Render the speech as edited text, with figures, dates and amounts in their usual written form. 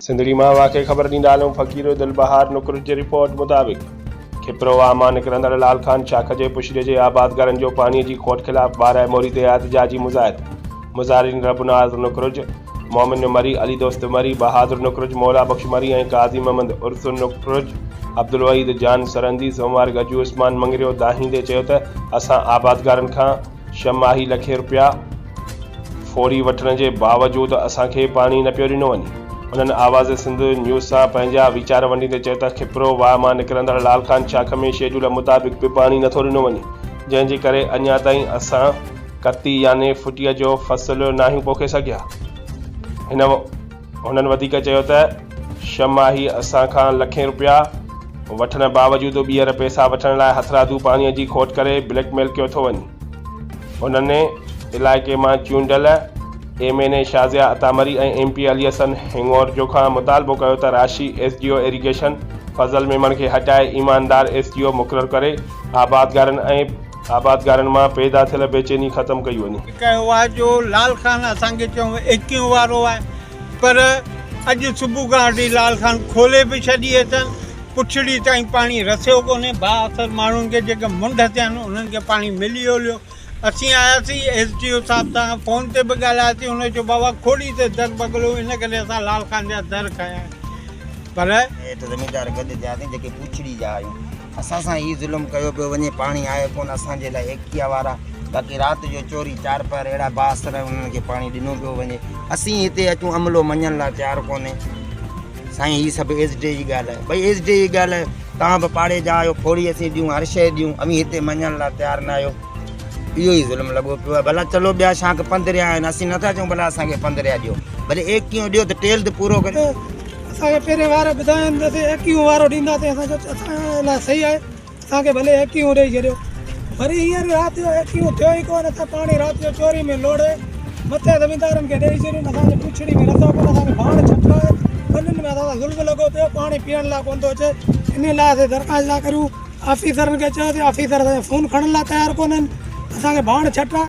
سنڌڙي مان اوهان کي خبر ڏيندا هلون فقير دلبهار نقرج جي رپورٽ مطابق کپرو واهه مان نڪرندڙ لال خان شاخ جي پشري جي آبادگارن جو پاڻي جي کوٽ خلاف 12 موري تي احتجاجي مظاهرو مظاهرين رب ناز نقرج، مومن مري، علي دوست مري، بهادر نقرج، مولا بخش مري ۽ قاضي محمد عرس نقرج، عبدالوحيد جان سرهندي، سوموار گجو عثمان مڱريو دانهيندي چيو ته اسان آبادگارن کان شماهي لکين رپيا ڦوري وٺڻ جي باوجود اسان کي پاڻي نه پيو ڏنو وڃي. انهن آواز سنڌ نيوز سان پنهنجا ويچار ونڊيندي چيو ته کپرو واهه مان نڪرندڙ لال خان شاخ ۾ شيڊول مطابق به پاڻي نٿو ڏنو وڃي جنهن جي ڪري اڃا تائين اسان ڪتي يعني ڦٽيء جو فصل ناهيون پوکي سگهيا. هن هنن وڌيڪ چيو ته شماهي اسان کان لکين رپيا وٺڻ باوجود ٻيهر پئسا وٺڻ لاء هٿرادو پاڻي جي کوٽ ڪري بليڪ ميل ڪيو ٿو وڃي. هنن علائقي مان چونڊيل M N A Shazia Atta Marri ۽ M P Ali Hassan Hingorjo کان مطالبو ڪيو ته راشي S D O irrigation Fazal Memon کي هٽائي ايماندار ايس ڊي او مقرر ڪري آبادگارن ۽ آبادگارن مان پيدا ٿيل بيچيني ختم ڪئي وڃي. ڪيو آهي جو لال خان اسان کي چيو ايڪيون وارو آهي پر اڄ صبح کان وٺي لال خان کولي به ڇڏي اٿن پڇڙي تائين پاڻي رسيو ڪونهي بااثر ماڻهن کي جيڪي منڍ تي آهن انهن کي پاڻي ملي هليو اسين آياسين ايس ڊي او صاحب سان فون تي به ڳالهاياسين هن چيو بابا کوڙي تي در بگلو ان ڪري اسان لال خان جا در کنيا آهن پر هيٺ زميندار گڏ ٿياسين جيڪي پوڇڙي جا آهيون اسان سان هي ظلم ڪيو پيو وڃي پاڻي آهي ڪونه اسان جي لاء ايڪيا وارا باقي رات جو چوري چار پهر اهڙا بااثر آهن انهن کي پاڻي ڏنو پيو وڃي اسين هتي اچون عملو مڃڻ لاء تيار ڪونهي سائين هي سڀ ايس ڊي جي ڳالهه آهي ڀئي ايس ڊي جي ڳالهه آهي توهان به پاڙي جا آهيو ڦوڙي اسين ڏيون هر شيء ڏيون اوهين هتي مڃڻ لاء تيار نه آهيو اهو ئي ظلم لڳو پيو آهي ڀلا چلو ٻيا شاخ پندريا آهن اسين نٿا چئون ڀلا اسان کي پندريا ڏيو ڀلي ايڪيهون ڏيو ته ٽيل ته پورو ڪريو. اسان کي پهرين واري ٻڌاين ته اسين ايڪيهون وارو ڏينداسين اسان چيو اسان لاء صحيح آهي اسان کي ڀلي ايڪيهون ڏئي ڇڏيو وري هينئر رات جو ايڪيهون ٿيو ئي ڪونه اسان پاڻي رات جو چوري ۾ لوڙهي مٿي زميندارن کي ڏئي ڇڏيون اسان جي پڇڙي ۾ رسو ڪونه اسان کي ڀاڻ ڇٽ آهي ٻنين ۾ اسان سان ظلم لڳو پيو پاڻي پيئڻ لاء ڪونه ٿو اچي انهي لاء اسين درخواست ٿا ڪريون آفيسرن کي چيوسين آفيسر اسان جو فون کڻڻ لاء تيار ڪونهن اسان کي ڀاڻ ڇٽ آهي.